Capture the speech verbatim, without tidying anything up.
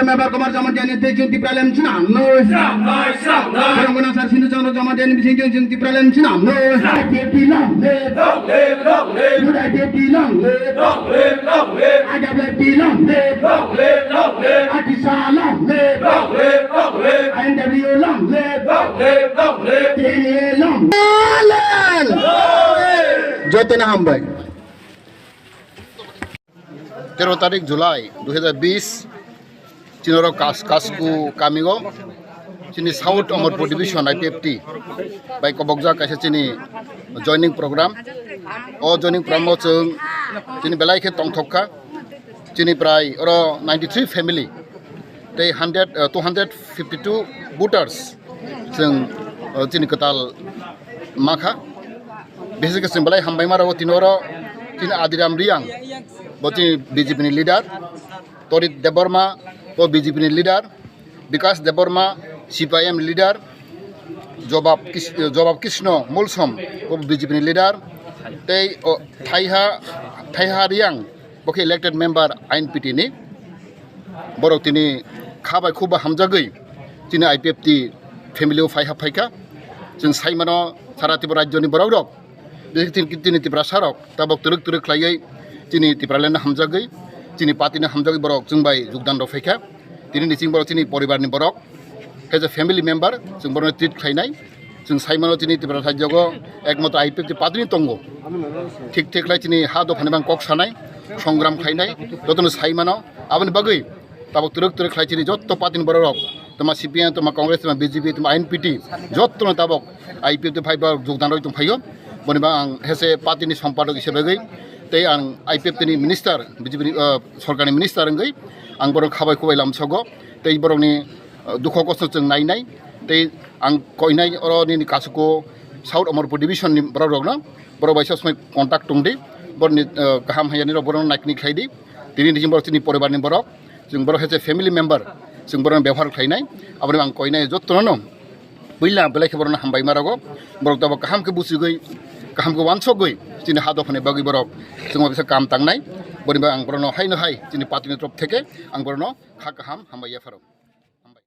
Mebar Kumar Jamatia ni tei chwng Tipraland swnam noi. Swnam noi, swnam noi. Borok gwnang sar Sindhu Chandra Jamatia ni bising chwng, chwng Tipraland swnam noi. Swnam. I P F T long live. Long live, long live. Youth I P F T long live. Long live, long live. I W F T long live. Long live, long live. Atisa long live. Long live, long live. I N W long live. Long live, long live. T N A long live. Long live. Jotono hambai. Tero tarik July dui hazar bis, chini oro Kas-, Kasku kamio, chini South Amarpur Division I P F T bai kobokjak kaisa chini joining program. O joining program o chwng chini belai khe tongthok kha. Chini prai oro ninety three family tei hundred, uh, two hundred fifty two voters chwng, uh, chini kwtal ma kha. Bises khe chwng belai hambai ma rwo tini oro chini Adiram Riang, bo chini B J P ni leader, Torit Debbarma, bo B J P ni leader, Bikas Debbarma, C P I M leader, Jobab Kis-, Jobab Krishna Molsom, bo B J P ni leader, tei o Thaiha, Thaiha Riang, bo khe elected member I N P T ni. Borok tini kha bai khub bai hamjagwi chini I P F T family o phai ha phaikha. Chwng sai mano sara Tripura rajyoni borok rok, tini, tini Tiprasa rok tabok twrwk twrwk khlaiwi chini Tipraland no hamjagwi, chini party no hamjagwi borok chwng bai jogdan rok phaikha. Tini ni chwng borok chini poribar ni borok, as a family member chwng borokno treat khlainai. Chwng sai mano chini Tripura rajyogo ekmatro I P F T party ni tongo. Thik thik khlai chini ha dophani bang kok sanai, songram khlainai, jotono sai mano. Aboni bagwi tabok twrwk twrwk khlai chini jotto party ni borok rok, toma C P M, toma Congress, toma B J P, toma I N P T, jottono tabok I P F T phai borok jogdan rwi tong phaio. Boni bang ang hese party ni sompadok hise bagwi tei ang I P F T ni minister, B J P ni, uh, sorkar ni minister wngwi ang borok khabai kubai lamsogo tei borokni, uh, dukho kosto chwng nainai tei ang koinai oro nini Kasuku South Amarpur division ni borok rokno borok bai sosmai contact tongdi, borokni, uh, kaham hayani rok borokno naikni khlaidi. Tini ni borok chini poribar ni borok, chwng borok hese family member, chwng borokno bebohar khlainai. Aboni ang koinai jottono no puila belai khe borokno hambai ma rwgo. Borok tabok kaham khe buchigwi, kaham khe wansokgwi chini ha dophani bagwi borok chwngno bisa kam tangnai. Boni bagwi ang borokno haino hai chini party ni torop theke ang borokno kha kaham hambai yapharo.